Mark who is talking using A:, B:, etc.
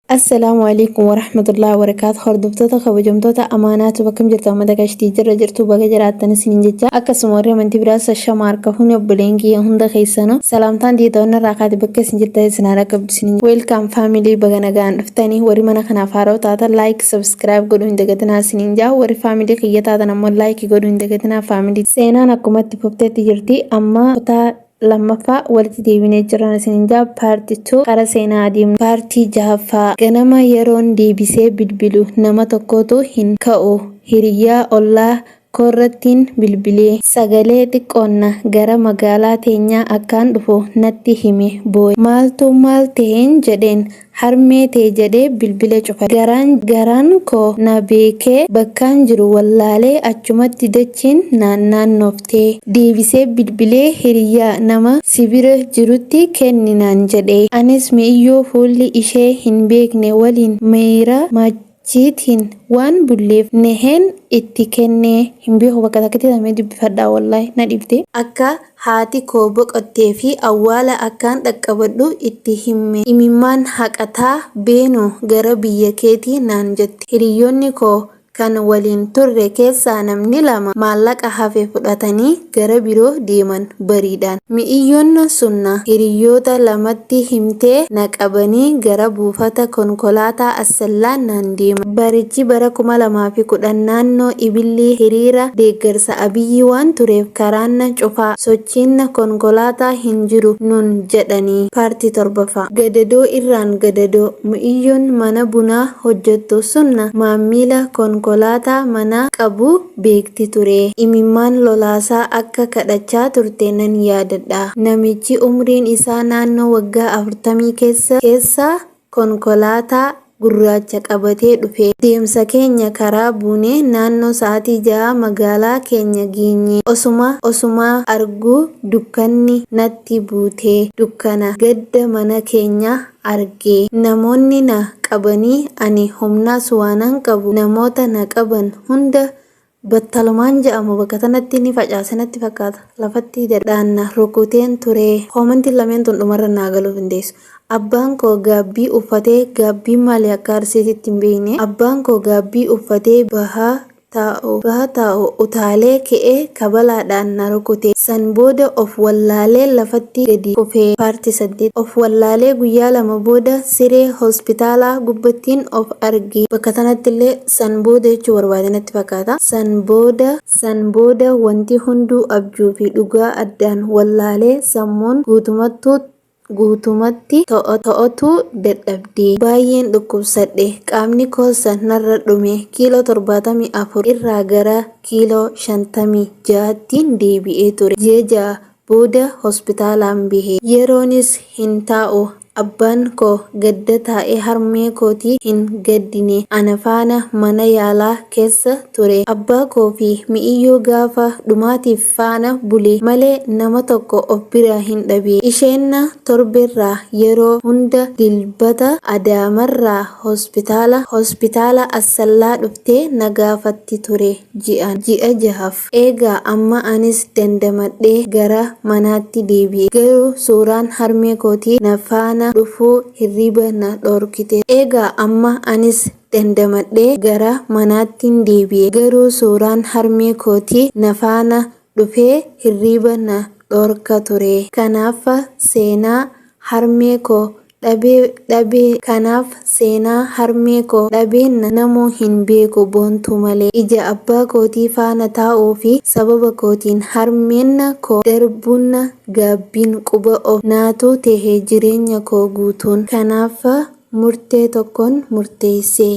A: Assalaamu alaikum warahmatullahi wabarakaatu. Hordoftoota kabajamtoota amaanaatu, bakkam jirtu? Amma gashtii jirra jirtu, baga jiraattan isiniin jecha. Akkasuma warri amantii biraas shama harka fuuni. Obboleen kiyya hunda keessanuu salaamtaan diitoonni irraa kaate bakka isin jirtan isin haa dhaqqabdu isiniin. Welcome family, baga nagaan dhuftanii. Warri mana kanaaf haaroo taatan like, subscribe godhuu hin dagatinaa isiniin jaa. Warri family kiyya taatan ammoo like godhuu hin dagatinaa. Family, seenaan akkumatti fufteetti jirti. Amma kutaa lammaffaa walitti deebinee jiran isiniin jaa. Part 2 qara seenaa adeemnu. Paartii jahaffaa. Ganama yeroon deebisee bilbilu nama tokkotu hin ka'u. Hiriyaa ollaa koorrattiin bilbilee sagalee xiqqoonna gara magaalaa teenyaa akkaan dhufu natti hime. Boo'e. Maaltu maal ta'een jedheen. Harmee tee jedhee bilbila cufa. Garaan garaan koo na beekee bakkaan jiru wallaalee achumatti dachiin naan naannoftee. Deebisee bilbilee hiriyaa nama si bira jirutti kenni naan jedhe. Anis mi'iyyoo fuulli ishee hin beekne waliin miira machiitiin waan bulleef neheen itti kennee. Hin beeku, bakka takkatti tamee dubbifadhaa, wallaahi na dhibde. Akka haati koo boqottee fi awwaala akkaan dhaqqabadhu itti hime. Imimmaan haqataa beenu gara biyya keetii naan jette. Hiriyoonni koo kan waliin turre keessaa namni lama maallaqa hafe fudhatanii gara biroo deeman bariidhaan. Mi'iyyoon sunna hiriyoota lamatti himtee na qabanii gara buufata konkolaataa Asallaa naan deeman. Barichi bara 2010 naannoo Ibilli hiriira deeggarsa Abiyyi waan tureef karaanna cufaa, sochiinna konkolaataa hin jiru nun jedhanii. Paartii torbaffaa. Gadadoo irraan gadadoo. Mi'iyyoon mana bunaa hojjettu sunna maammila konkolaataa manaa qabu beekti ture. Imimmaan lolaasaa akka kadhachaa turte nan yaadadha. Namichi umriin isaa naannoo waggaa 40 keessa keessa konkolaataa gurraacha qabatee dhufe. Deemsa keenya karaa buunee naannoo sa'aatii 6 magaalaa keenya geenye. Osuma osuma arguu dukkanni natti buute. Dukkana gadda mana keenya arge. Namoonni na qabanii ani humnaas waanan qabu namoota na qaban hunda battalumaan jedhamu bakka tanatti ni facaase natti fakkaata. Lafatti dadhaanna rukuteen ture. Koomantiin lameen tun dhumarra naa galuuf hin teessu. Abbaan koo gaabbii uffatee, gaabbiin maali akka Arsiititti hin beekne. Abbaan koo gaabbii uffatee bahaa taa'u utaalee ka'ee kabalaadhaan na rukute. San booda of wallaalee lafatti gadi kufee. Paartii 8. Of wallaalee guyyaa 2 booda siree hospitaalaa gubbattiin of arge. Bakka tanatti illee san booda jechuu barbaade natti fakkaata. San booda san booda wanti hunduu abjuu fi dhugaa addaan wallaalee sammuun guutumattuu guutumatti to'atuu dadhabde. Baay'een dhukkubsadhe. Qaamni koosa narra dhume. Kiiloo 74 irraa gara kiiloo 56ttiin deebi'ee ture. Ji'a 6 booda hospitaalaan bahe. Yeroonis hin taa'u. Abbaan koo gadda taa'ee harmee kootii hin gaddine. Ana faana mana yaalaa keessa ture. Abbaa koo fi mi'iyyoo gaafa dhumaatiif faana bule malee nama tokko of biraa hin dhabe. Isheenna torbeerraa yeroo hunda Dilbata Adaamarraa hospitaala hospitaala Assallaa dhuftee na gaafatti ture ji'aan. Ji'a jahaaf. Eegaa amma anis dandamadhee gara manaatti deebi'e. Garuu suuraan harmee kootii na faana dhufuu hirriba na dhorkite. Eegaa amma anis dandamadhee gara manaattin deebi'e. Garuu suuraan harmee kootii na faana dhufee hirriiba na dhorka ture. Kanaaf seenaa harmee koo dhabee dhabee Kanaaf seenaa harmee koo dhabeen namuu hin beeku Boontuu malee. Ija abbaa kootii faana taa'uu fi sababa kootiin harmeen koo darbuun gaabbiin quba of naatuu tahe jireenya koo guutuun. Kanaaf murtee tokkon murteesse.